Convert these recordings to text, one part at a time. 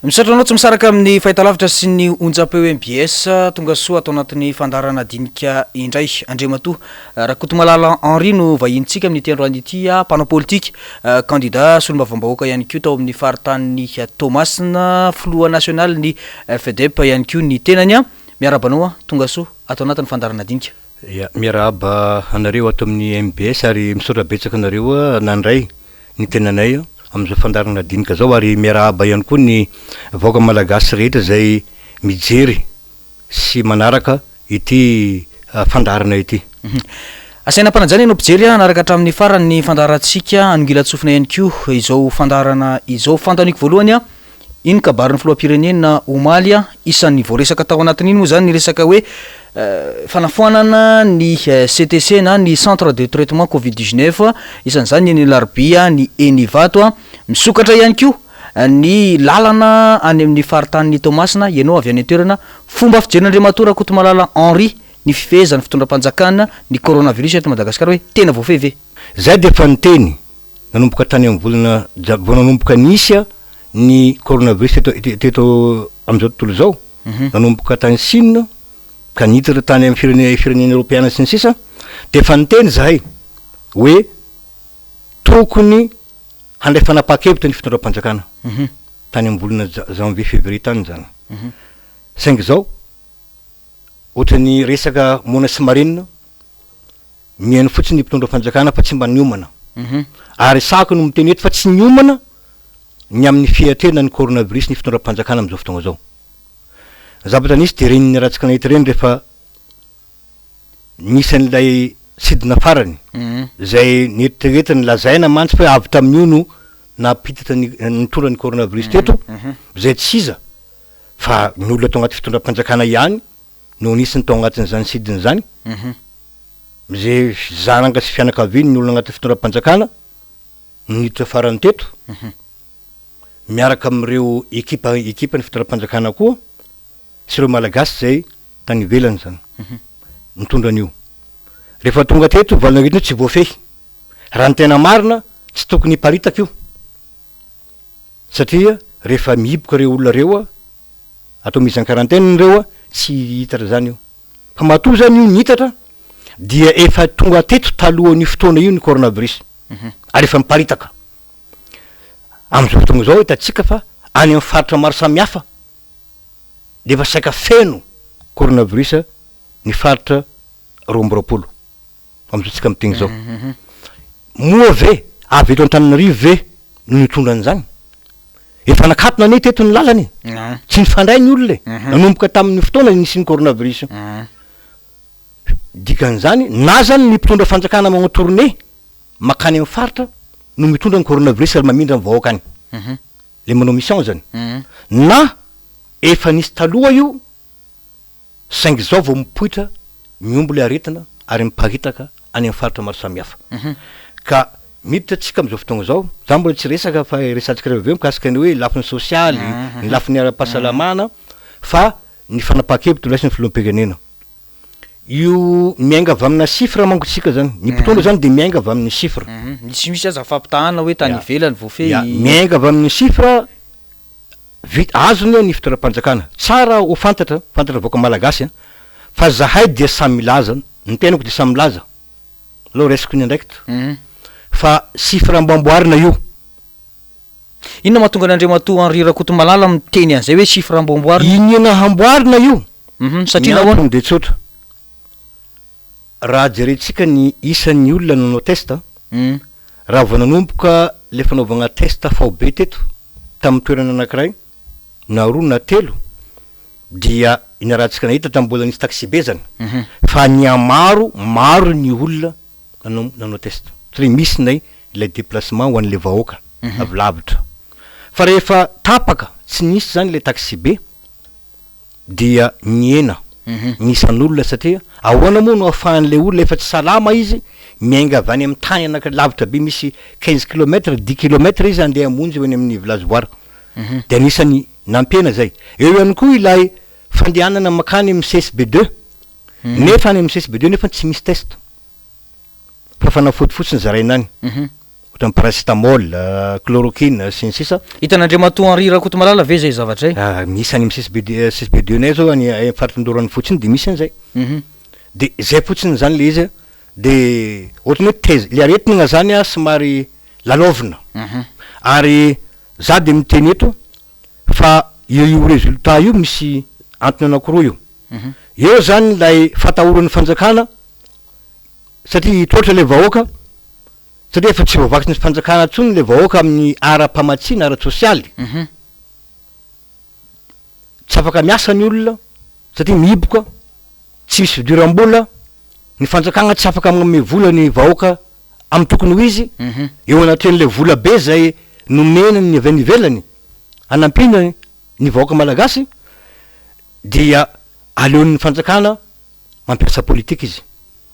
Misaotra anao tsy misaraka amin'ny fahitalavitra sy ny onjam-peo mbs. Tonga soa ato anatin'ny fandaharana dinika indray. Andriamatoa Rakotomalala Henri no vahinintsika amin'ity androany ity, mpanao politika, kandida solombavambahoaka ihany koa tao amin'ny faritanin'i Toamasina, filoha nasionalin'ny FDEP ihany koa ny tenany. Miarahaba anao, tonga soa ato anatin'ny fandaharana dinika. Ya, miarahaba anareo ato amin'ny mbs ary misaotra betsaka anareo nandray ny tenanay amin'izao fandaharana dinika izao ary miarahaba ihany koa ny vahoaka malagasy rehetra izay mijery sy manaraka ity fandaharana ity. Asaina am-panajana ianao mpijery hanaraka hatramin'ny farany ny fandaharantsika, hanongilan-tsofina ihany koa izao fandaharana izao. Fanontaniako voalohany, Iny kabarin'ny filoham-pirenena omaly, isan'ny voaresaka tao anatin'iny moa izany ny resaka hoe fanafoanana ny CTC na ny Centre de traitement Covid 19, isan'izany ny eny Alarobia, ny eny Ivato. Misokatra ihany koa ny lalana any amin'ny faritanin'i Toamasina, ianao avy any an-toerana. Fomba fijerin'Andriamatoa Rakotomalala Henri ny fifehezan'ny fitondram-panjakana ny coronavirus eto Madagasikara hoe tena voafehy ve? Izay dia efa niteny nanomboka tany amin'ny volana ja- vao nanomboka nisy ny coronavirus teto teto amin'izao tontolo izao, nanomboka tany Chine ka niditra tany amin'ny firene- firenena eoropeana sy ny sisa, dia efa niteny izahay hoe tokony handray fanapahan-kevitra ny fitondram-panjakana tany amin'ny volana ja- janvier février tany izany. Saingy izao ohatran'ny resaka moana sy marenina Mihaino fotsiny ny mpitondra fanjakana fa tsy mba niomana. Ary sahako no miteny eto fa tsy niomana ny amin'ny fiatrehana ny coronavirus ny fitondram-panjakana amin'izao fotoana izao. Ny zavatra nisy dia ireny niaratsika nahita ireny rehefa nisy an'ilay sidina farany izay neritreretina, lazaina mantsy fa hoe avy tamin'io no nampiditra ny nitondra ny coronavirus teto, izay tsy iza fa ny olona tao anaty fitondram-panjakana ihany no nisy ny tao anatin'izany sidina izany, izay zanaka sy fianakaviany ny olona anatin'ny fitondram-panjakana no niditra farany teto, miaraka amin'ireo ekipa ekipan'ny fitondram-panjakana koa sy ireo Malagasy izay tany ivelany izany nitondra an'io. Rehefa tonga teto valanaretina io tsy voafehy. Raha ny tena marina tsy tokony hiparitaka io satria rehefa mihiboka ireo olona ireo atao mise en quarantaine ireo tsy hiitatra izany io. Fa matoa izany io niitatra dia efa tonga teto talohan'io fotoana io ny coronavirus ary efa miparitaka. Amin'izao fotoana izao hitantsika fa any amin'ny faritra maro samihafa dia efa saika feno coronavirus ny faritra 22 amin'izao tsika miteny izao. Moa ve avy eto Antananarivo ve no nitondra an'izany? Efa nakatona anie teto ny lalana e! Tsy nifandray ny olona e! Nanomboka tamin'ny fotoana nisian'ny coronavirus io. Dikan'izany, na zany ny mpitondra fanjakana manao tournée makany amin'ny faritra no mitondra ny coronavirus ary mamindra ny vahoaka any. Le manao mission zany. Na efa nisy taloha io Saingy izao vao mipoitra mihombo ilay aretina ary miparitaka any amin'ny faritra maro samihafa. Ka miditra tsika amin'izao fotoana izao, za mbola tsy hiresaka fa resahantsika rehefa avy eo mikasika ny hoe lafiny sosialy, ny lafiny ara-pahasalamana fa ny fanapahan-kevitra noraisin'ny filoham-pirenena. Io miainga avy amina chiffre manko tsika zany, ny mpitondra zany dia miainga avy amin'ny chiffre. Misy misy aza fampitahana hoe tany ivelany voafehy. Ya, miainga avy amin'ny chiffre Vita, azony ny fitondram-panjakana. Tsara ho fantatra, fantatra vahoaka malagasy an, fa zahay dia samy milaza, ny tenako dia samy milaza, aleo raisiko ny andraikitro, fa chiffre amboamboarina io. Inona mahatonga an'Andriamatoa Henri Rakotomalala miteny an'izay hoe chiffre amboamboarina? Iniana hamboarina io. Satria nahoana? Ny antony dia tsotra, raha jerentsika ny isan'ny olona nanao test, Raha vao nanomboka ilay fanaovagna test faobe teto tamin'ny toerana anankiray na roa na telo dia niarahantsika nahita tamin'ny mbola nisy taxibe zany fa nihamaro maro ny olona nanao nanao test satria misy nay ilay déplacement ho an'ilay vahoaka avy lavitra fa rehefa tapaka tsy nisy zany ilay taxibe dia nihena ny isan'olona satria ahoana moa no ahafahan'ilay olona efa tsy salama izy miainga avy any amin'ny tany anaky lavitra be misy quinze kilomètre, dix kilomètre izy handeha hamonjy ho eny amin'ny village Voara. Dia anisan'ny nampihena izay. Eo ihany koa ilay fandehanana mankany amin'ny CSB deux nefa any amin'ny CSB deux nefa tsy misy test fa fanafody fotsiny zaraina any. Ohatran'ny paracétamol, chloroquine, sy ny sisa. Hitan'Andriamatoa Henri Rakotomalala ve izay zavatra izay? Misy any amin'ny CSB CSB deux nay zao any amin'ny faritry Andoharanofotsy iny de misy an'izay. De zay fotsiny zany le izy de ohatran'ny hoe tez- le aretina zany a somary lalaovina. Ary za de miteny eto fa io io résultat io misy antony anakiroa io. Eo zany lay fatahoran'ny fanjakana satria hitroatra le vahoaka satria efa tsy voavakin'ny fanjakana intsony le vahoaka amin'ny ara-pamatsiana ara-tsosialy, tsy afaka miasa ny olona satria mihiboka, tsy misy fidiram-bola, ny fanjakana tsy afaka manome vola ny vahoaka amin'ny tokony ho izy, eo anatrehan'ilay vola be izay nomena ny avy any ivelany hanampiana ny vahoaka malagasy dia aleon'ny fanjakana mampiasa politika izy.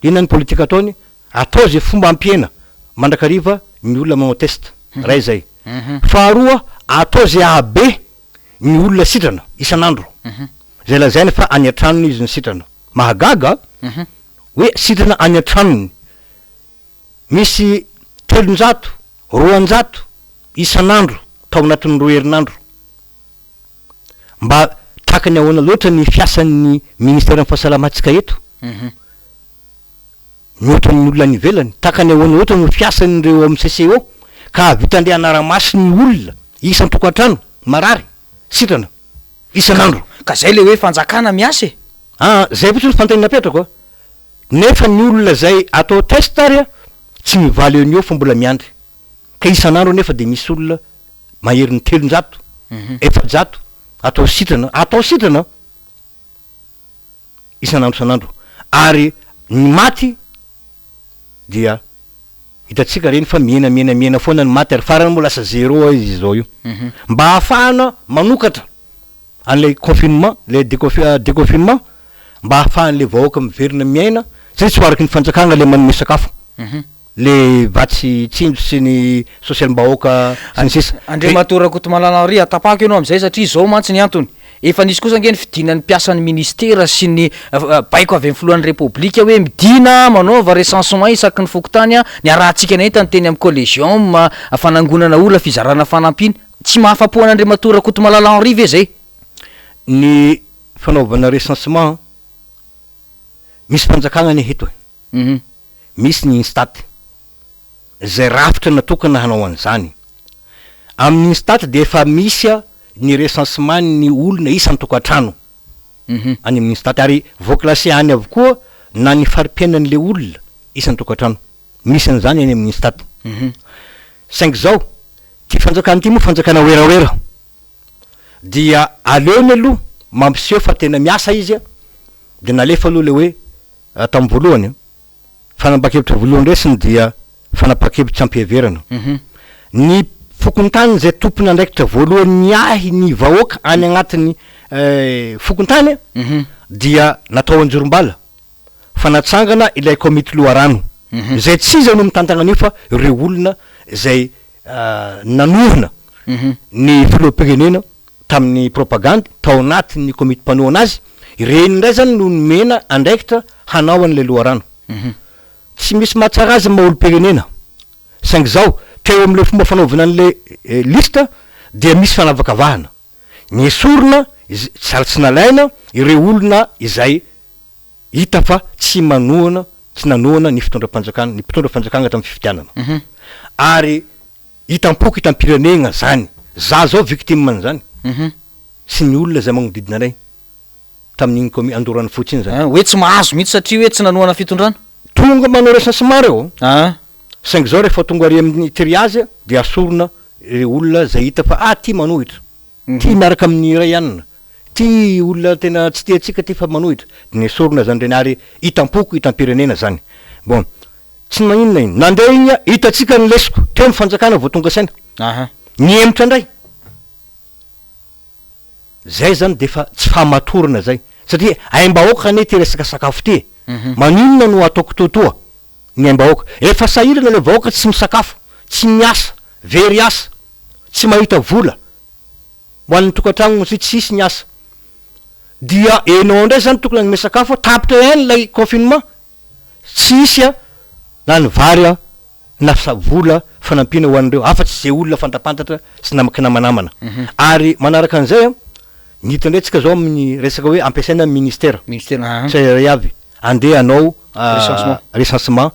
Inona ny politika ataony? Atao izay fomba hampihena mandrakariva ny olona manao test. Iray izay. Faharoa, atao izay hahabe ny olona sitrana isan'andro. Izay lazaina fa any an-tranony izy no sitrana. Mahagaga hoe sitrana any an-tranony. Misy 300, 200 isan'andro tao anatin'ny roa herinandro. Mba tahaka ny ahoana loatra ny fiasan'ny ministeran'ny fahasalamantsika eto? Mihoatra ny olona any ivelany. Tahaka ny ahoana loatra no fiasan'ireo ao amin'ny CCO ka hahavita andeha hanara-maso ny olona isan-tokantrano marary, sitrana, isan'andro. Ka zay le hoe fanjakana miasa e! Aa, zay fotsiny ny fanontaniana apetrako a! Nefa ny olona zay atao test ary a, tsy mivaly eo no eo fa mbola miandry. Ka isan'andro anefa dia misy olona maherin'ny 300, 400 atao sitrana, atao sitrana isan'andro isan'andro. Ary ny maty dia hitantsika ireny fa mihena mihena mihena foana ny maty ary farany moa lasa zéro izy izao io. Mba hahafahana manokatra an'ilay confinement, ilay déconfinement, mba hahafahan'ilay vahoaka miverina miaina satria tsy ho araky ny fanjakana ilay manome sakafo. Le vatsy tsinjo sy ny sosialim-bahoaka sy ny sisa. Andriamatoa Rakotomalala Henri, atapahako ianao amin'izay satria izao mantsy ny antony. Efa nisy kosa ange ny fidinan'ny mpiasan'ny ministera sy ny baiko avy amin'ny filohan'ny Repoblika hoe midina, manaova recensement isaky ny fokontany, niarahantsika nahita ny teny amin'ny collégium, fanangonana olona, fizarana fanampiana. Tsy mahafa-po an'Andriamatoa Rakotomalala Henri ve izay? Ny fanaovana recensement, misy fanjakana anie eto e. Misy ny Instat, izay rafitra natokana hanao an'izany. Amin'ny Instat dia efa misy ny recensement ny olona isan-tokantrano any amin'ny Instat ary voa-classer any avokoa na ny fari-piainan'ilay olona isan-tokantrano. Misy an'izany any amin'ny Instat. Saingy izao, ity fanjakana ity moa fanjakana werawera dia aleony aloha mampiseho fa tena miasa izy dia nalefa aloha ilay hoe Tamin'ny voalohany, fanapahan-kevitra voalohany raisiny dia fanapahan-kevitra ampiheverana. Ny fokontany izay tompon'andraikitra voalohany miahy ny vahoaka any agnatin'ny fokontany dia natao anjorom-bala fa natsangana ilay komity loharano izay tsy iza no mitantana an'io fa ireo olona izay nanorina ny filoham-pirenena tamin'ny propagandy tao anatin'ny komity mpanohana azy, ireny indray zany no nomena andraikitra hanao an'ilay loharano. Tsy misy mahatsara azy ny maha olom-pirenena, saingy izao, teo amin'ilay fomba fanaovana an'ilay liste dia misy fanavakavahana. Nesorina, ary tsy nalaina ireo olona izay hita fa tsy manohana, tsy nanohana ny fitondram-panjakana, ny mpitondra fanjakana tamin'ny fifidianana. Ary hitam-poko, hitam-pirenena zany. Za zao victime an'izany. Sy ny olona izay magnodidina anay tamin'iny commune Andoranofotsy iny zany. Hoe tsy mahazo mihitsy satria hoe tsy nanohana fitondrana. Tonga manao recensement reo. Saingy zao rehefa tonga ary amin'ny triage dia asorina ireo olona izay hita fa ah ty manohitra, ty miaraka amin'ny iray anona, ty olona tena tsy tiantsika ty fa manohitra, de nesorina zany ireny ary hitam-poko, hitam-pirenena zany. Bon, tsy maninona iny. Nandeha iny ah, hitantsika ny lesoko, teo ny fanjakana vao tonga saina. Nihemotra indray. Zay zany de efa tsy fahamatorana zay. Satria aim-bahoaka anie ty resaka sakafo ty e. Maninona no atao kitoatoa ny aim-bahoaka? Efa sahirana le vahoaka tsy misakafo, tsy miasa, very asa, tsy mahita vola ho an'ny tokantragnony satria tsisy ny asa. Dia enao indray zany tokony hanome sakafo, tapitra ihany ilay confinement, tsy hisy na ny vary. na sa vola fanampiana ho an'ireo afa-tsy izay olona fantapantatra sy nama kinamanamana. Ary manaraka an'izay an, ny hita indray tsika zao amin'ny resaka hoe ampiasaina ny ministera Ministera, aha. tsirairay avy andeha hanao Recensement. recensement.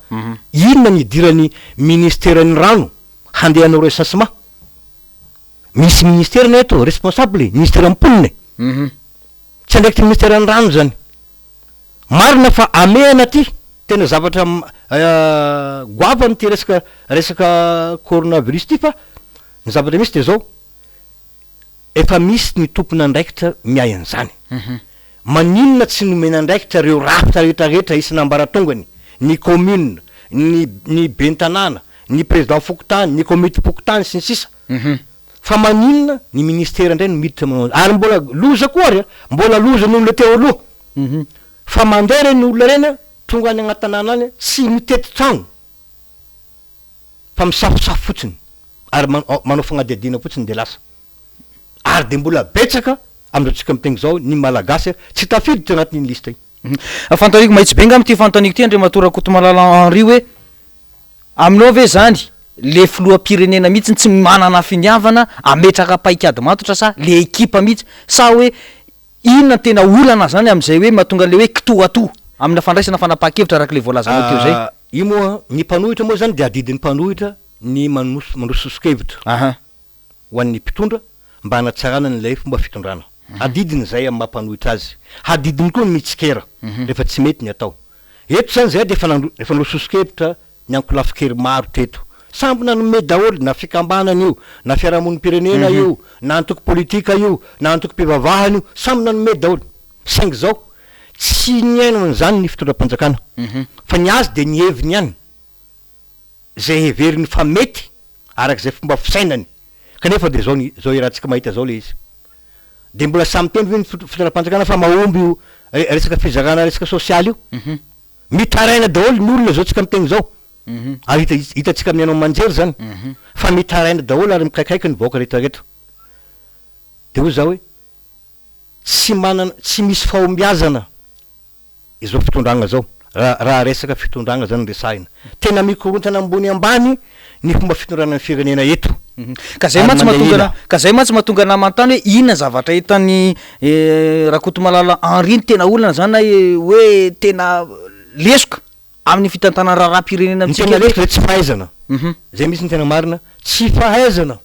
Inona ny idiran'ny ministeran'ny rano handeha hanao recensement? Misy ministera anie eto responsable e, ministeran'ny mponina e. Tsy andraikitry ny ministeran'ny rano izany. Marina fa hamehana ity, tena zavatra goavana ity resaka resaka coronavirus ity fa ny zavatra misy dia izao, efa misy ny tompon'andraikitra miahy an'izany. Maninona tsy nomena andraikitra ireo rafitra rehetra rehetra isan'ambaratongany, ny commune, ny ny ben'ny tanàna, ny président fokontany, ny komitim-pokontany sy ny sisa. Fa maninona ny ministera indray no miditra manao an'izany? Ary mbola loza koa ary a! Mbola loza noho ilay teo aloha. Fa mandeha ireny olona ireny a, tonga any anaty tanàna any, tsy mitety trano fa misafosafo fotsiny ary manao fanadihadiana fotsiny dia lasa. Ary dia mbola betsaka amin'izao tsika miteny izao ny Malagasy tsy tafiditra anatin'iny liste iny. Fanontaniako mahitsy be angamba ity fanontaniako ity Andriamatoa Rakotomalala Henri hoe, Aminao ve zany le filoham-pirenena mihitsy tsy manana finiavana hametraka paikady matotra sa le ekipa mihitsy sa hoe inona no tena olana zany amin'izay hoe mahatonga an'le hoe kitoatoa amina fandraisana fanapahan-kevitra araka le voalazanao teo zay? Io moa, ny mpanohitra moa zany dia adidin'ny mpanohitra ny manos- mandroso soso-kevitra. Aha. ho an'ny mpitondra mba hanatsarana an'ilay fomba fitondrana. Adidiny izay amin'ny maha mpanohitra azy. Hadidiny koa ny mitsikera rehefa tsy mety ny atao. Eto izany izahay dia efa nandro efa nandroso soso-kevitra ny ankolafin-kery maro teto. Samby nanome daholo, na fikambanana io, na fiarahamonim-pirenena io, na antoko politika io, na antokom-pivavahana io, samy nanome daholo. Saingy izao, tsy nihaino an'izany ny fitondram-panjakana fa ny azy dia ny heviny ihany. izay heveriny fa mety araka izay fomba fisainany kanefa dia izao ny izao iarahantsika mahita izao ilay izy. Dia mbola samy miteny ve ny fitondram-panjakana fa mahomby io resaka fizarana resaka sosialy io? Mitaraina daholo ny olona izao tsika miteny izao ary hita hitantsika amin'ny haino aman-jery izany fa mitaraina daholo ary mikaikaika ny vahoaka rehetra rehetra. Dia hoy izaho hoe tsy manana tsy misy fahombiazana izao fitondragna zao, raha raha resaka fitondragna zany resahina. Tena mikorontana ambony ambany ny fomba fitondrana ny firenena eto. Ka zay Ary mantsy mandeha mahatonga ela. ana, ka zay mantsy mahatonga ana manontany hoe inona zavatra hitan'i Rakotomalala Henri ny tena olana zany na hoe tena lesoka amin'ny fitantanana raharaham-pirenena Ny amintsika tena eto. lesoka dia tsy fahaizana. Zay mihitsy ny tena marina, tsy fahaizana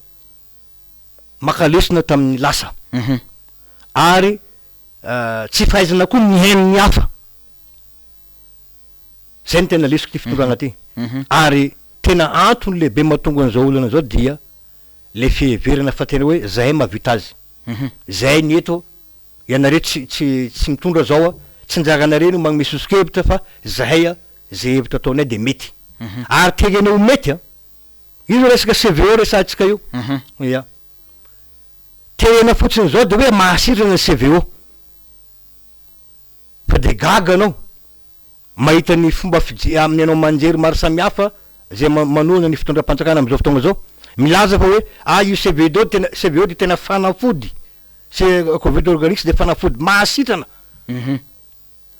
maka lesona tamin'ny lasa. Ary Tsy fahaizana koa mihaino ny hafa. Zay no tena lesoko ty fitondrana ty. Ary tena antony lehibe mahatonga an'izao olana izao dia le fiheverana fa tena hoe zahay mahavita azy. Zahay ny eto, ianareo tsy tsy tsy mitondra zao a, tsy anjaranareo no manome soso-kevitra fa zahay a, ze hevitra ataonay de mety. Ary terena ho mety an! Io zao resaka CVO resahantsika io. Ya. Terena fotsiny izao dia hoe mahasitrana ny CVO. Fa dia gaga anao mahita ny fomba fije- amin'ny haino aman-jery maro samihafa izay manohana ny fitondram-panjakana amin'izao fotoana izao, milaza fa hoe ah io CVO tena CVO dia tena fanafody, C covid organics dia fanafody mahasitrana.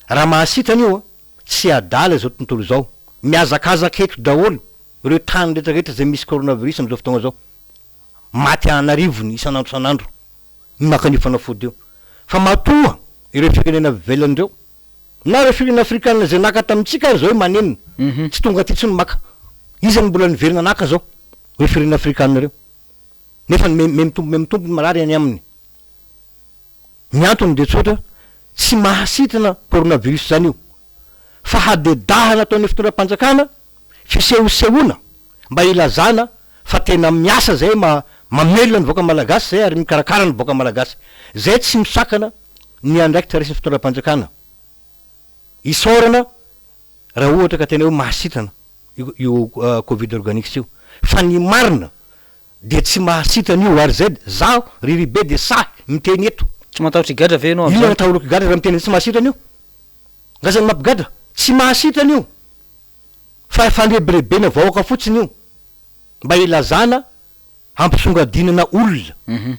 Raha mahasitrana io an, tsy adala izao tontolo izao. Mihazakazaka eto daholo ireo tany rehetra rehetra izay misy coronavirus amin'izao fotoana izao. Maty an'arivony isan'andro isan'andro ny maka an'io fanafody io. Fa matoa ireo firenena ivelany ireo, na ireo firenena afrikana izay naka tamintsika ary izao hoe manenina, tsy tonga aty intsony maka. Iza no mbola niverina naka izao ireo firenena afrikana ireo? Nefa ny miha-mitombo miha-mitombo ny marary any aminy. Ny antony dia tsotra, tsy mahasitrana coronavirus izany io, fa hadedahana ataon'ny fitondram-panjakana, fisehosehoana mba hilazana fa tena miasa zay ma mamelona ny vahoaka malagasy zay ary mikarakara ny vahoaka malagasy. Zay tsy misakana ny andraikitra raisin'ny fitondram-panjakana. Isaorana raha ohatra ka tena hoe mahasitrana io io covid organics io, fa ny marina Dia tsy mahasitrana io ary zay zaho ry Ribe dia sahy miteny eto. Tsy matahotra higadra ve ianao Inona no atahorako higadra raha miteny tsy mahasitrana io? Nga zany mampigadra? Tsy mahasitrana io fa fandrebirebena vahoaka fotsiny io mba hilazana hampisongadinana olona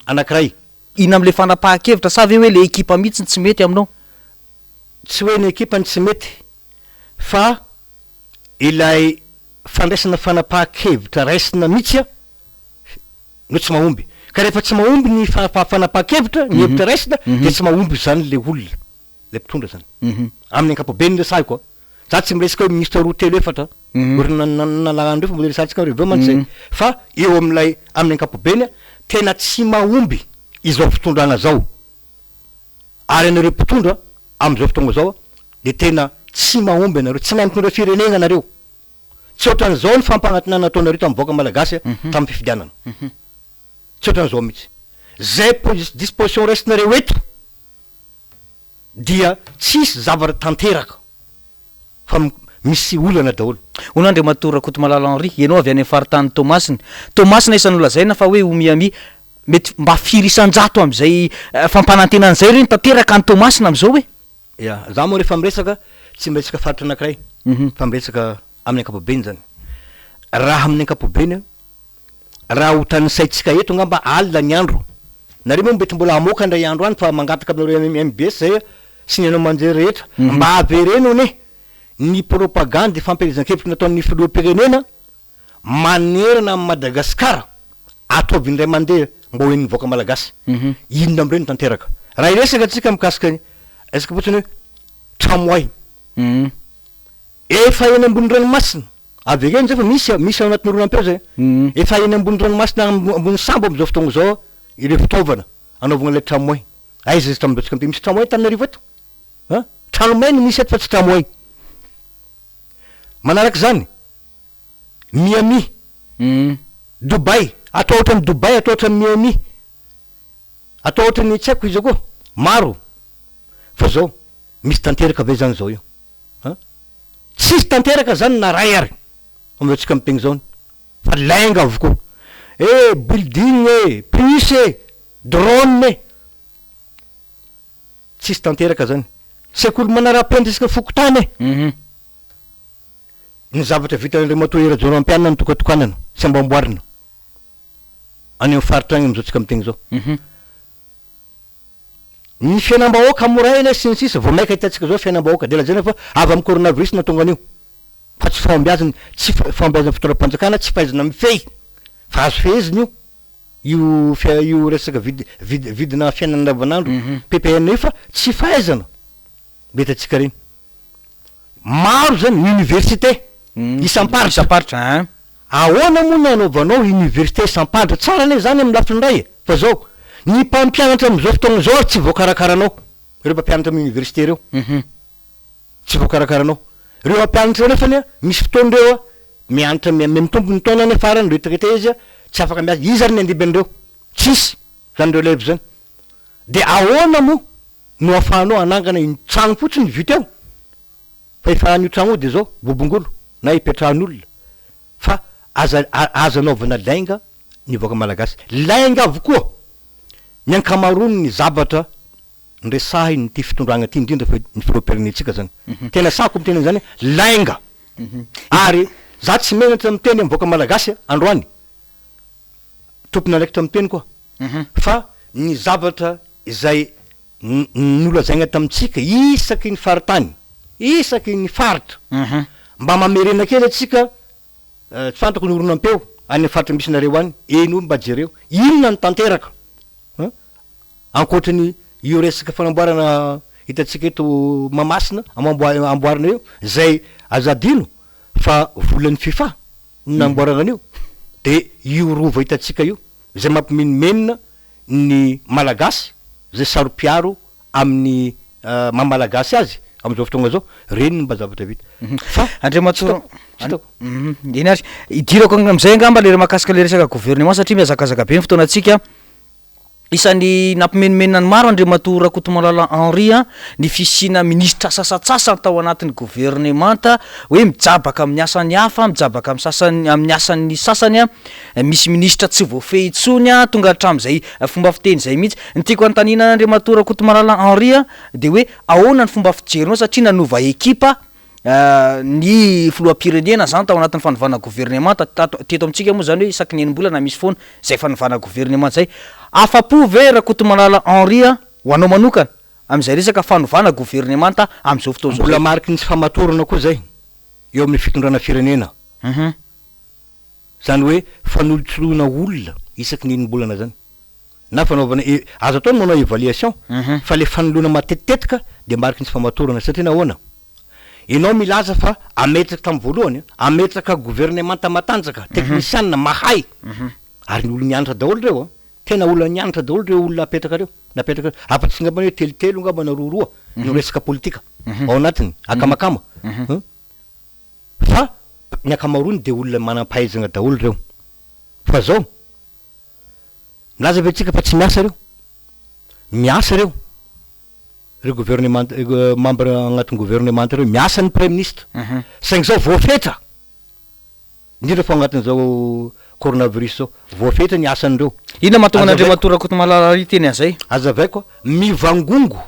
anakiray. Inona amin'ilay fanapahan-kevitra sa ve hoe ilay ekipa mihitsy no tsy mety aminao? Tsy hoe ny ekipa no tsy mety fa ilay. fandraisana fanapahan-kevitra raisina mihitsy no tsy mahomby. Ka rehefa tsy mahomby ny fanapahan-kevitra, ny hevitra raisina, dia tsy mahomby izany ilay olona, ilay mpitondra izany. Amin'ny ankapobeny no resahiko an. Za tsy miresaka hoe minisitra roa, telo, efatra, ohatry ny nalahany ireo fa mbola resahantsika avy eo mantsy izay. Fa eo amin'ilay, amin'ny ankapobeny, tena tsy mahomby izao fitondrana izao. Ary ianareo mpitondra amin'izao fotoana izao dia tena tsy mahomby ianareo, tsy mahay mitondra firenena ianareo. Tsy ohatran'izao ny fampanantenana nataonareo tamin'ny vahoaka malagasy tamin'ny fifidianana. Tsy ohatran'izao mihitsy. Izay disposition raisinareo eto dia tsisy zavatra tanteraka fa misy olana daholo. Hono Andriamatoa Rakotomalala Henri, ianao avy any amin'ny faritany Toamasina. Toamasina isan'ny nolazaina fa hoe ho Miami. Mety mba firy isan-jato amin'izay fampanantenana izay re no tanteraka any Toamasina amin'izao e? Ya, za moa rehefa miresaka tsy miresaka faritra anakiray fa miresaka amin'ny ankapobeny zany. Raha amin'ny ankapobeny an, raha ho tanisaintsika eto angamba alina ny andro, nareo moa mety mbola hamoaka indray andro any fa mangataka aminareo mbs zay sy ny haino aman-jery rehetra mba avereno anie ny propagandy fampielezan-kevitra nataon'ny filoham-pirenena manerana an'i Madagasikara, ataovy indray mandeha mba ho henon'ny vahoaka malagasy, inona amin'ireo no tanteraka? Raha hiresaka tsika mikasika ny resaka fotsiny hoe tramway, efa eny ambony ranomasina, avereno zay fa misy misy ao anatin'ny horonam-peo zay, efa eny ambony ranomasina ambony sambo amin'izao fotoana izao ireo fitaovana anaovana ilay tramway, aiza izy tamin'izao tsika miteny, misy tramway Antananarivo eto? An? Trano-may no misy eto fa tsy tramway. Manaraka izany, Miami, Dubaï, atao ohatran'i Dubaï, atao ohatran'i Miami, atao ohatran'ny tsy haiko iza koa, maro. Fa zao, misy tanteraka ve zany zao io? An? Tsisy tanteraka zany na ray ary, amin'izao tsika miteny zao, fa lainga avokoa. Eh, building e, puce e, drone e. Tsisy tanteraka zany. Sekoly manara-penitra isaka fokontany e. Ny zavatra vitan'Andriamatoa Hery Rajaonarimampianina no tokatokanana sy amboamboarina any amin'ny faritra any amin'izao tsika miteny izao. Ny fiainam-bahoaka hamoraina sy ny sisa, vao maika hitantsika izao fiainam-bahoaka dia lazaina fa avy amin'ny coronavirus no nahatonga an'io fa tsy fahombiazana, tsy fahombiazan'ny fitondram-panjakana, tsy fahaizana mifehy fa azo fehezina io, io fia- io resaka vid- vid- vidina fiainana andavanandro PPN io fa tsy fahaizana mety antsika ireny. Maro zany ny université isam-paritra. Isam-paritra ein. Ahoana moa no anaovanao université isam-paritra? Tsara anie zany amin'ny lafiny iray e! Fa zao, ny mpampianatra amin'izao fotoagna izao ary tsy voakarakaranao, ireo mpampianatra amin'ny université ireo. Tsy voakarakaranao. Ireo mpampianatra ireo nefany an, misy fotoana ireo an, mianatra miha-mitombo ny taonany farany, retraité izy an, tsy afaka miasa. Iza ary ny handimby an'ireo? Tsisy zany relève zany. Dia ahoana moa no afahanao hanangana iny trano fotsiny vita eo fa efa an'io trano io dia zao bobongolo na ipetrahan'olona fa aza aza anaovana lainga ny vahoaka malagasy. Lainga avokoa ny ankamaroan'ny zavatra noresahin'ity fitondrana ity indrindra fa ny filoham-pirenentsika zany. Tena sahako miteny an'izany hoe lainga ary za tsy menatra miteny amin'ny vahoaka malagasy androany, tompon'andraikitra miteny koa fa ny zavatra izay nolazaina tamintsika isaky ny faritany, isaky ny faritra, mba mamerena kely antsika, tsy fantako ny horonam-peo any amin'ny faritra misy anareo any, henoy mba jereo, inona no tanteraka an, ankoatry ny io resaka fanamboarana hitantsika eto Mahamasina, amboarina io, izay aza adino fa volan'ny Fifa no namboarana an'io, dia io rova hitantsika io, izay mampimenomenona ny Malagasy izay saro-piaro amin'ny maha Malagasy azy amin'izao fotoagna izao, ireny no mba zavatra vita. Fa Andriamatoa, tsy hitako. Eny ary, idirako amin'izay angamba le mahakasika le resaka gouvernement satria mihazakazaka be ny fotoanantsika. Isan'ny nampimenomenona ny maro Andriamatoa Rakotomalala Henri ny fisiana minisitra sasantsasany tao anatin'ny governemanta hoe mijabaka amin'ny asan'ny hafa, mijabaka amin'ny sasany amin'ny asan'ny sasany, misy minisitra tsy voafehy intsony, tonga hatramin'izay fomba fiteny izay mihitsy. Ny tiako hanontaniana an'Andriamatoa Rakotomalala Henri dia hoe ahoana ny fomba fijerinao satria nanova ekipa ny filoham-pirenena zany tao anatin'ny fanovana governemanta tato teto amintsika moa zany hoe isaky ny enim-bolana misy foana zay fanovana governemanta zay. Afa-po ve Rakotomalala Henri a, ho anao manokana, amin'izay resaka fanovana governemanta amin'izao fotoana izao Mbola zay? mariky ny tsy fahamatorana koa zay eo amin'ny fitondrana firenena. Zany hoe fanolotsoloana olona isaky ny enim-bolana zany. Na fanaovana e- azo atao ny manao évaluation fa le fanoloana matetitetika de mariky ny tsy famatorana satria nahoana? Ianao milaza fa ametraka tamin'ny voalohany ametraka governemanta matanjaka, teknisianina mahay ary ny olo nianatra daholo reo an, tena olona nianatra daholo reo olona apetraka reo, napetraka reo, afa-tsy ngambany hoe telotelo ngamba na roaroa no resaka politika ao anatiny, akamakama an. Fa ny ankamaroany dia olona manam-pahaizana daholo ireo. Fa zao, milaza ve tsika fa tsy miasa ireo? Miasa ireo. Ireo gouvernement, membre agnatin'ny gouvernemanta ireo, miasa ny praiminisitra. Saingy zao voafetra, indrindra fa ao agnatin'izao coronavirus zao, voafetra ny asan'ireo. Inona mahatonga an'Andriamatoa Rakotomalala Harry hiteny an'izay? Azavaiko, mivangongo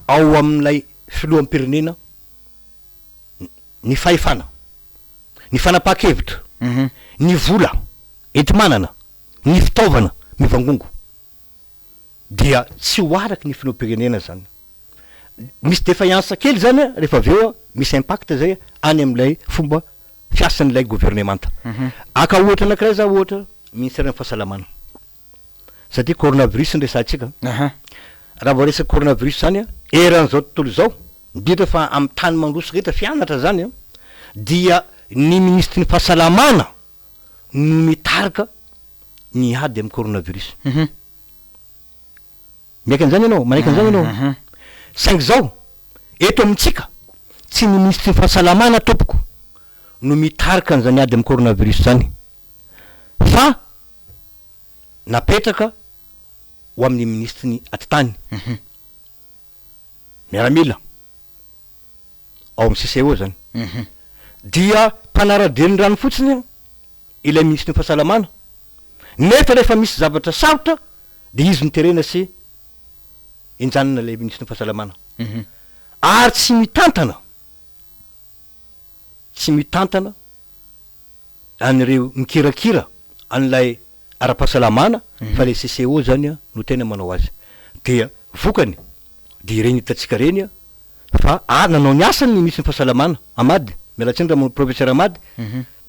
ao amin'ilay filoham-pirenena ny fahefana, ny fanapahan-kevitra, ny vola enti-manana, ny fitaovana mivangongo dia tsy ho araky ny filoham-pirenena izany. Misy défaillance kely izany rehefa avy eo misy impact izay any amin'ilay fomba fiasan'ilay governemanta. Haka ohatra anankiray za ohatra ministeran'ny fahasalamana satria coronavirus no resahantsika. Raha vao resaka coronavirus izany eran'izao tontolo izao Indrindra fa amin'ny tany mandroso rehetra fianatra zany an, dia ny minisitry ny fahasalamana no mitarika ny ady amin'ny coronavirus. Miaiky an'izany ianao? Manaiky an'izany ianao? Saingy izao, eto amintsika, tsy ny minisitry ny fahasalamana tompoko no mitarika an'izany ady amin'ny coronavirus izany fa napetraka ho amin'ny minisitry ny atitany. miaramila ao amin'ny CCO zany dia mpanara-drenirano fotsiny ilay minisitry ny fahasalamana nefa rehefa misy zavatra sarotra dia izy no terena sy enjanina ilay minisitry ny fahasalamana ary tsy mitantana tsy mitantana an'ireo mikirakira an'ilay ara-pahasalamana fa le CCO zany no tena manao azy dia vokany dia ireny hitantsika ireny fa a nanao ny asany ny minisitry ny fahasalamana Ahmad, miala tsiny raha professeur Ahmad,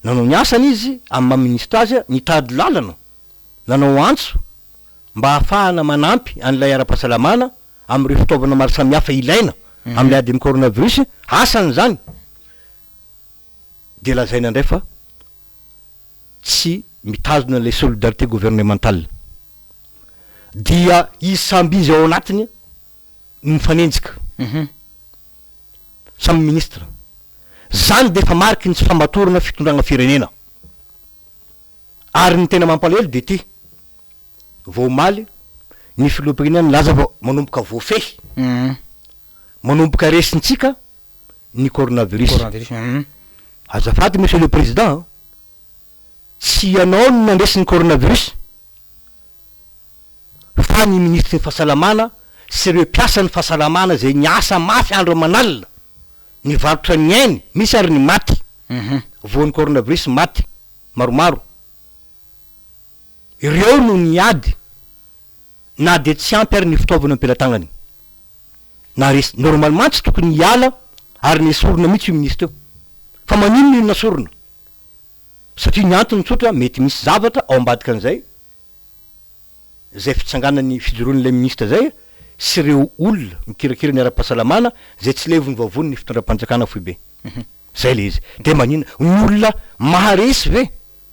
nanao ny asany izy amin'ny maha minisitra azy nitady lalana nanao antso mba hahafahana manampy an'ilay ara-pahasalamana amin'ireo fitaovana maro samihafa ilaina amin'ilay ady amin'ny coronavirus, asany izany dia lazaina indray fa tsy mitazona ilay solidarité gouvernementale dia izy samby izy ao anatiny no mifanenjika samy ministre zany dia efa mariky ny tsy famatorana fitondrana firenena ary ny tena mampalahelo dia ity vao omaly ny filoham-pirenena nilaza fa manomboka voafehy manomboka resintsika ny coronavirus azafady monsieur le président Tsy ianao no nandresy ny coronavirus fa ny minisitry ny fahasalamana sy ireo mpiasan'ny fahasalamana izay niasa mafy andro aman'alina nivarotra ny ainy, misy ary ny maty voan'ny coronavirus maty maromaro, ireo no niady na dia tsy ampy ary ny fitaovana am-pelatanany. Naharesy. Normalement tsy tokony hiala ary nesorina mihitsy io minisitra io. Fa maninona io nasorina? Satria ny antony tsotra mety misy zavatra ao ambadika an'izay izay fitsanganan'ny fijoroan'ilay minisitra izay sy ireo olona mikirakira ny ara-pahasalamana izay tsy levon'ny vavony ny fitondram-panjakana foibe. Izay ilay izy. Dia maninona? Ny olona maharesy ve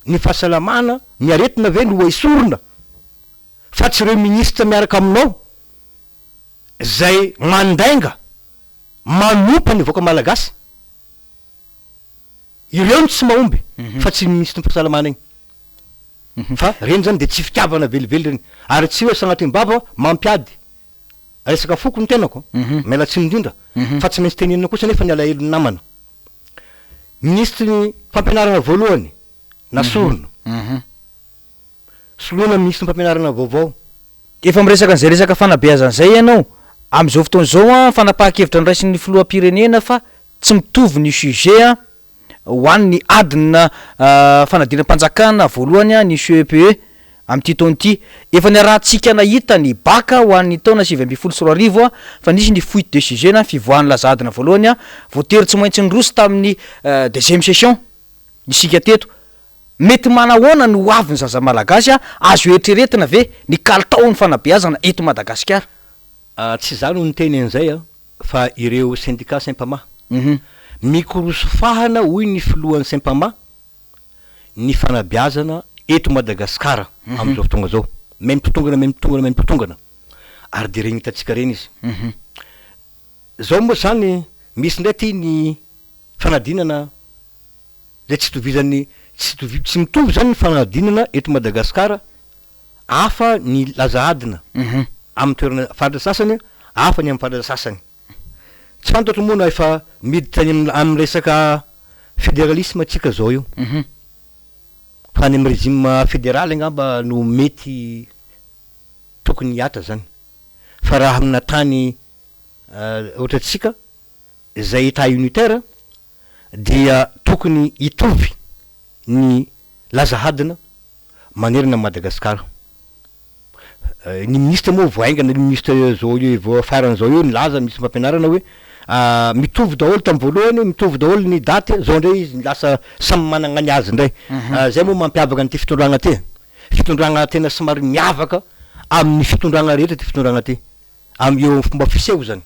ny fahasalamana, ny aretina ve no esorina fa tsy ireo minisitra miaraka aminao izay mandainga manompa ny vahoaka malagasy? Ireo no tsy mahomby fa tsy ny minisitry ny fahasalamana iny. Fa ireny zany dia tsy fitiavana velively ireny. Ary tsy hoe sanatria am-bava mampiady resaka foko ny tenako, miala tsiny indrindra, fa tsy maintsy tenenina kosa anefa ny alahelon'ny namana. Minisitry ny fampianarana voalohany nasorina. Soloina minisitry ny fampianarana vaovao. Efa miresaka an'izay resaka fanabeazana izay ianao. Amin'izao fotoana izao, fanapahan-kevitra noraisin'ny filoham-pirenena fa Tsy mitovy ny sujet ho an'ny adina fanadinam-panjakana voalohany ny CEPE amin'ity taona ity. Efa niarahantsika nahita ny bac ho an'ny taona 2019 fa nisy ny fuite de sujet na fivoahan'ny laza adina voalohany voatery tsy maintsy niroso tamin'ny deuxième session. isika teto. Mety manahoana ny ho avin'ny zaza malagasy azo eritreretina ve ny kalitaon'ny fanabeazana eto Madagasikara? Tsy izaho no niteny an'izay fa ireo sendika Sempama. Mikoroso fahana hoy ny filohan'ny Sempama ny fanabeazana eto Madagasikara amin'izao fotoana izao. Miha mitotongana, miha mitotongana, miha mitotongana ary dia regny hitantsika ireny izy. Izao moa izany misy indray ity ny fanadinana izay tsy itovizan'ny, tsy itovi-, tsy mitovy izany ny fanadinana eto Madagasikara, hafa ny laza adina amin'ny toerana faritra sasany, hafa ny amin'ny faritra sasany. Tsy fantatro moa na efa miditra any amin'ny amin'ny resaka fédéralisme tsika zao io. Fa any amin'ny régime fédéral angamba no mety tokony hihatra zany. Fa raha amina tany ohatra antsika izay état unitaire dia tokony hitovy ny laza hadina manerana an'i Madagasikara. Ny minisitra moa vao haingana, io minisitra zao io vao farany zao io nilaza minisitry ny fampianarana hoe mitovy daholo tamin'ny voalohany, mitovy daholo ny daty, zao indray izy lasa samy manana ny azy indray. Zay moa mampiavaka an'ity fitondrana ity e. Fitondrana tena somary miavaka amin'ny fitondrana rehetra ity fitondrana ity. Am eo amin'ny fomba fiseho zany.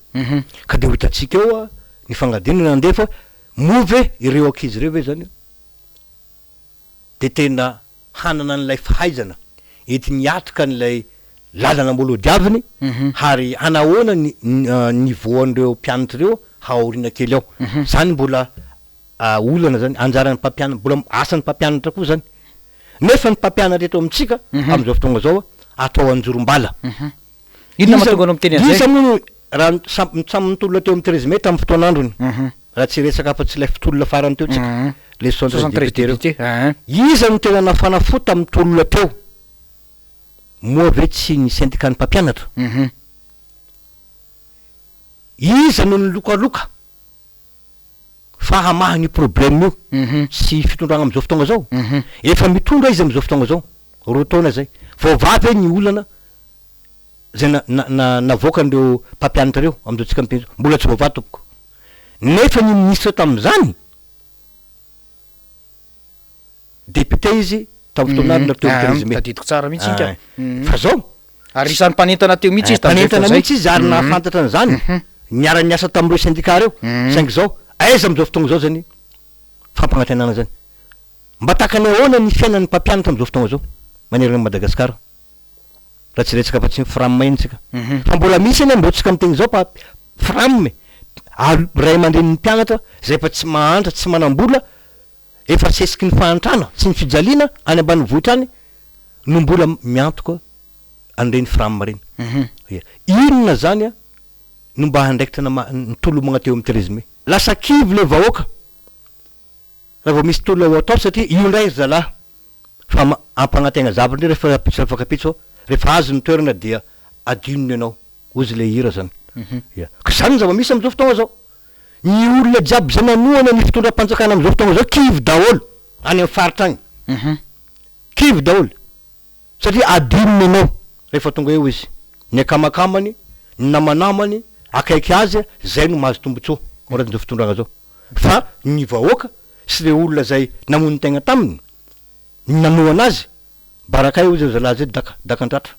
Ka dia ho hitantsika eo ny fangadinana andeha fa moa ve ireo ankizy ireo ve zany dia tena hanana an'ilay fahaizana entiny hiatrika an'ilay lalana mbola ho diaviny ary hanahoana ny niveau an'ireo mpianatra ireo aoriana kely ao. Zany mbola olana zany, anjaran'ny mpampianatra, mbola asan'ny mpampianatra koa zany. Nefa ny mpampianatra eto amintsika amin'izao fotoana izao atao anjorom-bala. Inona mahatonga anao miteny an'izay? Iza moa no raha samy samy nitolona teo amin'ny 13 mai tamin'ny fotoan'androny, raha tsy hiresaka afa-tsy ilay tolona farany teo tsika, les 73 députés ireo. Iza no tena nafana fo tamin'ny tolona teo? Moa ve tsy ny syndicat-n'ny mpampianatra? Iza no nilokaloka fa hamaha an'io problème io sy fitondrana amin'izao fotoana izao? Efa mitondra izy amin'izao fotoana izao, roa taona izay. Voavaha ve ny olana izay na na na navoakan'ireo mpampianatra ireo amin'izao tsika miteny izao? Mbola tsy voavaha tompoko. Nefa ny ministra tamin'izany, député izy tamin'ny fotoana ary teo amin'ny 13 mai. Tadidiko tsara mihitsy iny ka. Fa zao. Ary isan'ny mpanentana teo mihitsy izy tamin'izay fotoana izay. Mpanentana mihitsy izy ary nahafantatra an'izany, niara-niasa tamin'ireo syndicat ireo. Saingy izao, aiza amin'izao fotoana izao izany fampanantenana izany? Mba tahaka ny ahoana ny fiainan'ny mpampianatra amin'izao fotoana izao manerana an'i Madagasikara? Raha tsy hiresaka afa-tsy ny Fram iny tsika. Fa mbola misy anie mbô tsika miteny izao fa Fram e, ary ray aman-drenin'ny mpianatra izay efa tsy mahantra, tsy manam-bola, efa sesiky ny fahantrana sy ny fijaliana any ambanivohitra any no mbola miantoka an'ireny Fram ireny. Ia. Inona izany no mba andraikitra nama- nitolomagna teo amin'ny 13 mai? Lasa kivy le vahoaka raha vao misy tolona ho atao satria io indray ry zalahy Fa ampanantena zavatra indray rehefa rahampitso rafakampitso rehefa azo ny toerana dia adinony ianao, hozy ilay hira zany. Ya. Ka zany ny zava-misy amin'izao fotoana zao. Ny olona jiaby izay nanohana ny fitondram-panjakana amin'izao fotoana zao kivy daholo any amin'ny faritra any. Kivy daholo. Satria adinony ianao rehefa tonga eo izy. Ny akamakamany, ny namanamany akaiky azy, zay no mahazo tombotsoa ao anatin'izao fitondrana zao. Fa ny vahoaka sy ireo olona izay namono tegna taminy, ny nanohana azy, barakay hozy ry zalahy zay daka, dakan-tratra.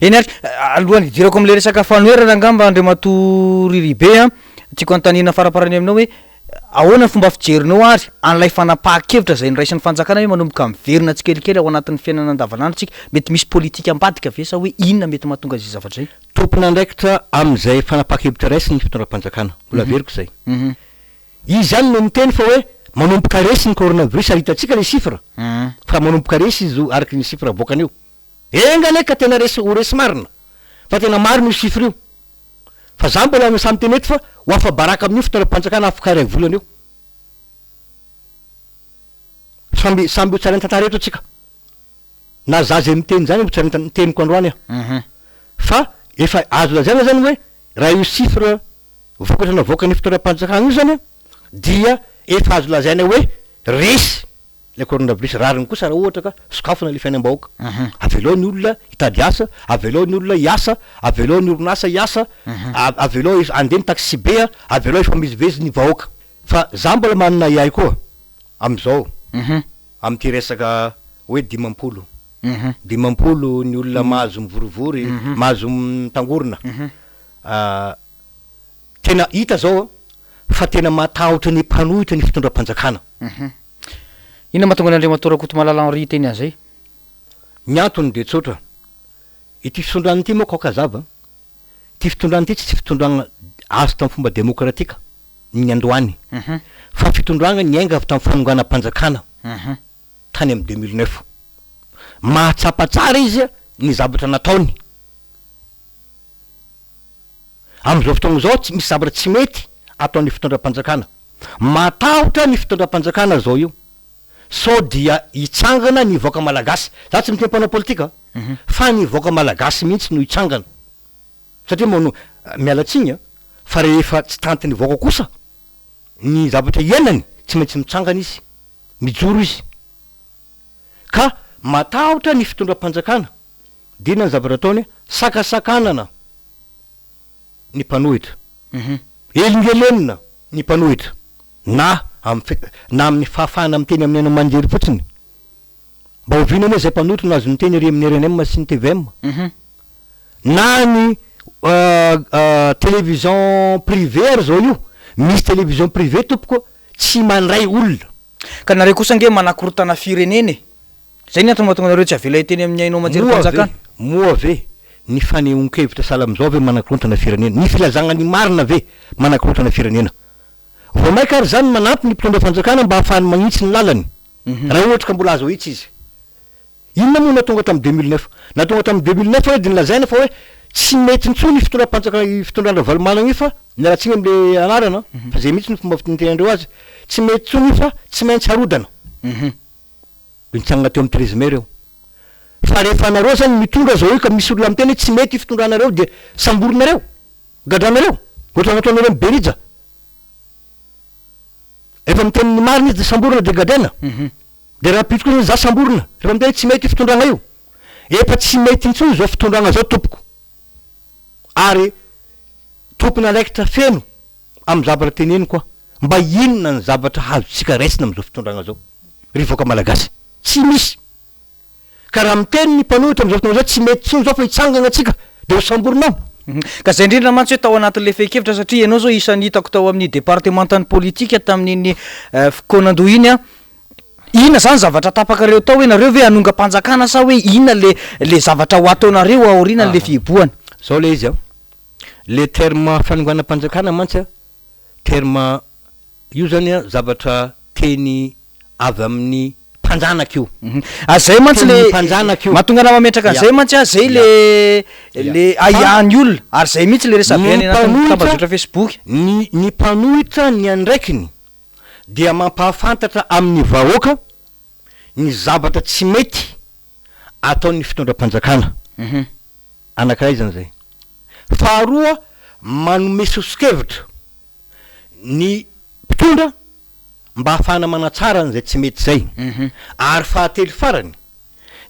Eny ary, alohan'ny hidirako amin'ilay resaka fanoherana angamba Andriamatoa Riribe an, tiako anontaniana faraparany aminao hoe, ahoana ny fomba fijerinao ary an'ilay fanapahan-kevitra izay noraisin'ny fanjakana hoe manomboka miverina tsikelikely ao anatin'ny fiainana andavanandro tsika, mety misy politika ambadika ve sa hoe inona mety mahatonga izay zavatra izay? Tompon'andraikitra amin'izay fanapahan-kevitra raisiny ny fitondram-panjakana, mbola averiko izay. Izy ihany no niteny fa hoe manomboka resy ny coronavirus ary hitantsika le chiffre fa manomboka resy izy io araka ny chiffre avoakany io. Enga anie ka tena resy ho resy marina fa tena marina io chiffre io. Fa za mbola sahy miteny eto fa ho afa-baraka amin'io fitondram-panjakana afaka iray volana io. Samby samby ho tsarain'ny tantara eto tsika. Na za zay miteny zany ho tsarain'ny ny teniko androany aho. Fa efa azo lazaina zany hoe raha io chiffre vokatra navoakan'ny fitondram-panjakana io zany dia efa azo lazaina hoe resy ilay coronavirus, rariny kosa raha ohatra ka sokafana ilay fiainam-bahoaka, avelao ny olona hitady asa, avelao ny olona hiasa, avelao ny orinasa hiasa, avelao handeha ny taxi-be, avelao hifamezivezy ny vahoaka. Fa za mbola manana ahiahy koa amin'izao. Amin'ity resaka hoe 50. 50 ny olona mahazo mivorivory, mahazo mitangorona. Tena hita zao fa tena matahotra ny mpanohitra ny fitondram-panjakana. Inona mahatonga an'i Andriamatoa Rakotomalala Henri hiteny an'izay? Ny antony dia tsotra, ity fitondrana ity manko aoka hazava, ity fitondrana ity tsy fitondrana azo tamin'ny fomba demokratika ny niandohany, fa fitondrana niainga avy tamin'ny fanonganam-panjakana tany amin'ny 2009. Mahatsapa tsara izy ny zavatra nataony. Amin'izao fotoana izao tsy misy zavatra tsy mety ataon'ny fitondram-panjakana. Matahotra ny fitondram-panjakana izao io sao dia hitsangana ny vahoaka malagasy. Za tsy miteny mpanao politika fa ny vahoaka malagasy mihitsy no hitsangana. Satria moa no, miala tsiny an, fa rehefa tsy tantin'ny vahoaka kosa ny zavatra iainany, tsy maintsy mitsangana izy, mijoro izy. Ka matahotra ny fitondram-panjakana, dia inona ny zavatra ataony? Sakasakanana ny mpanohitra, elingelenina ny mpanohitra, na amin'ny na amin'ny fahafahana miteny amin'ny haino aman-jery fotsiny. Mba oviana moa izay mpanohitra no azo niteny ery amin'ny rnm sy ny tvm? Na ny télévision privée ary izao io, misy télévision privée tompoko tsy mandray olona. Ka nareo kosa ange manakorontana firenena e! Zay ny antony mahatonga anareo tsy avela hiteny amin'ny haino aman-jerim-panjakana. Moa ve ny fanehoan-kevitra sahala amin'izao ve manakorontana firenena? Ny filazagna ny marina ve manakorontana firenena? Vao maika ary izany manampy ny mpitondra fanjakana mba hahafahany magnitsy ny lalany, raha ohatra ka mbola azo ahitsy izy. Inona moa no nahatonga tamin'ny 2009? Nahatonga tamin'ny 2009 hoe dia nolazaina fa hoe tsy mety intsony io fitondram-panjakana, io fitondran-dRavalomanana Ravalomanana io fa, miala tsiny amin'ilay anarana fa izay mihitsy no fomba fitenenandreo azy, tsy mety intsony io fa tsy maintsy harodana. Dia nitsangana teo amin'ny 13 mai ireo. Fa rehefa nareo zany mitondra zao io ka misy olona miteny hoe tsy mety io fitondranareo dia samborinareo, gadranareo, ohatran'ny nataonareo amin'i Berija. Rehefa miteny ny marina izy dia samborina dia gadraina. Dia rahampitso koa zany za samborina rehefa miteny hoe tsy mety io fitondrana io. Efa tsy mety intsony izao fitondrana izao tompoko. Ary tompon'andraikitra feno amin'ny zavatra teneniko aho. Mba inona ny zavatra azontsika raisina amin'izao fitondrana izao ry vahoaka malagasy? Tsy misy. Ka raha miteny ny mpanohitra amin'izao fotoana izao tsy mety intsony izao fa hitsangana tsika dia ho samborina ao. Ka zay indrindra mantsy hoe tao anatin'ilay fehin-kevitra satria ianao izao isan'ny hitako tao amin'ny departemantan'ny politika tamin'iny fikaonandoha iny an, inona izany zavatra tapakareo tao hoe nareo ve hanongam-panjakana sa hoe inona le le zavatra ho ataonareo aorianan'le fihibohana? Zao le izy an, le terme fanonganam-panjakana mantsy an, Terme io zany an zavatra teny avy amin'ny mpanjanaka io. Ah zay mantsy le Tenin'ny mpanjanaka io. mahatonga anah mametraka an'izay mantsy ah zay le le ahiahin'ny olona ary zay mihitsy le resabe Ny any anatin'ny mpanohitra tambajotra facebook. ny ny mpanohitra ny andraikiny dia mampahafantatra amin'ny vahoaka ny zavatra tsy mety ataon'ny fitondram-panjakana. Anankiray izany izay. Faharoa, manome soso-kevitra ny mpitondra mba hahafahana manatsara an'izay tsy mety izay. Ary fahatelo farany,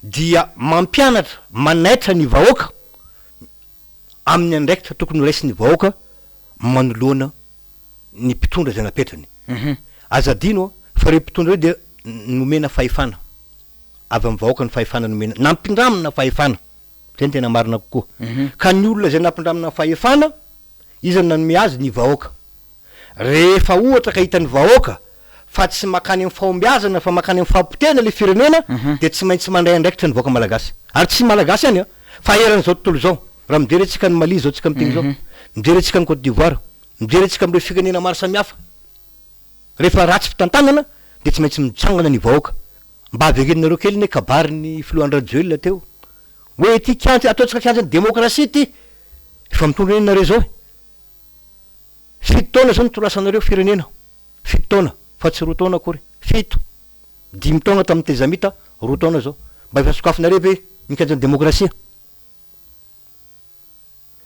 dia mampianatra, manaitra ny vahoaka amin'ny andraikitra tokony horaisin'ny vahoaka manoloana ny mpitondra izay napetrany. Aza adino fa ireo mpitondra ireo dia nomena fahefana, avy amin'ny vahoaka ny fahefana nomena, nampindramina fahefana. Zay no tena marina kokoa. Ka ny olona izay nampindramina fahefana, iza no nanome azy? Ny vahoaka. Rehefa ohatra ka hitan'ny vahoaka fa tsy makany amin'ny fahombiazana fa makany amin'ny fahapotehana ilay firenena dia tsy maintsy mandray andraikitra ny vahoaka malagasy. Ary tsy malagasy ihany an, fa eran'izao tontolo izao. Raha mijery antsika any Mali izao tsika miteny izao, mijery antsika any Cote d'Ivoire, mijery antsika amin'ireo firenena maro samihafa. Rehefa ratsy fitantanana dia tsy maintsy mitsangana ny vahoaka. Mba averenareo kely ne kabarin'ny filoha Andry Rajoelina teo hoe ity kianja ataontsika kianjan'ny demokrasia ity! Efa mitondra anie nareo zao e! Fito taona zao nitondrasanareo firenena, fito taona fa tsy roa taona akory, fito! Dimy taona tamin'ny tezamita, roa taona zao. Mba efa sokafinareo ve ny kianjan'ny demokrasia?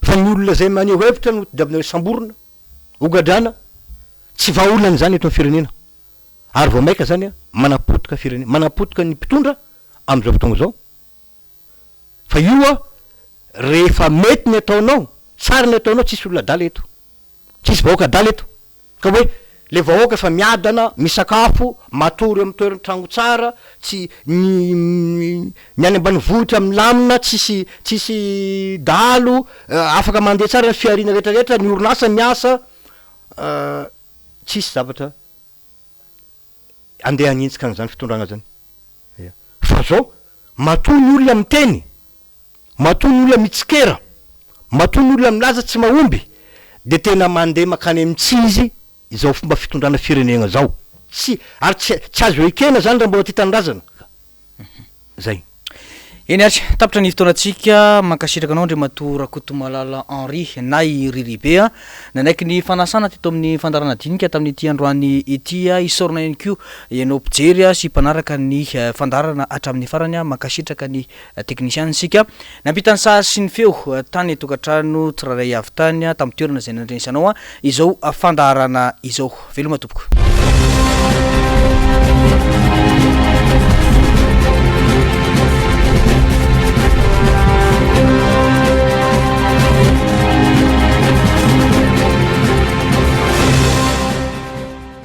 Fa ny olona izay maneho hevitra no tadiavinareo samborina, hogadrana, tsy vahaolana izany eto amin'ny firenena. Ary vao maika zany manapotika firenena, manapotika ny mpitondra amin'izao fotoagna izao. Fa io a, rehefa mety ny ataonao, tsara ny ataonao, tsisy olona adala eto. Tsisy vahoaka adala eto. Ka hoe. Le vahoaka efa miadana, misakafo, matory amin'ny toeran tragno tsara, tsy ny ny any ambanivohitra milamina tsisy tsisy dahalo, afaka mandeha tsara ny fihariana rehetra rehetra, ny orinasa miasa, tsisy zavatra andeha hanenjika an'izany fitondrana zany. Ia. Fa zao, matoa ny olona miteny, matoa ny olona mitsikera, matoa ny olona milaza tsy mahomby, dia tena mandeha mankany amin'ny tsy izy izao fomba fitondrana firenena zao. Tsy, ary tsy, tsy azo ekena zany raha mbola tia tanindrazana. Zay. Eny ary, tapitra ny fotoanantsika, mankasitraka anao Andriamatoa Rakotomalala Henri na i Riribe a, nanaiky ny fanasana teto amin'ny fandaharana dinika tamin'ity androany ity a, isaorana ihany koa ianao mpijery sy mpanaraka ny fandaharana hatramin'ny farany a, mankasitraka ny teknisiana isika nampita ny sary sy ny feo tany an-tokantrano tsirairay avy tany tamin'ny toerana izay nandrenesanao izao fandaharana izao. Veloma tompoko.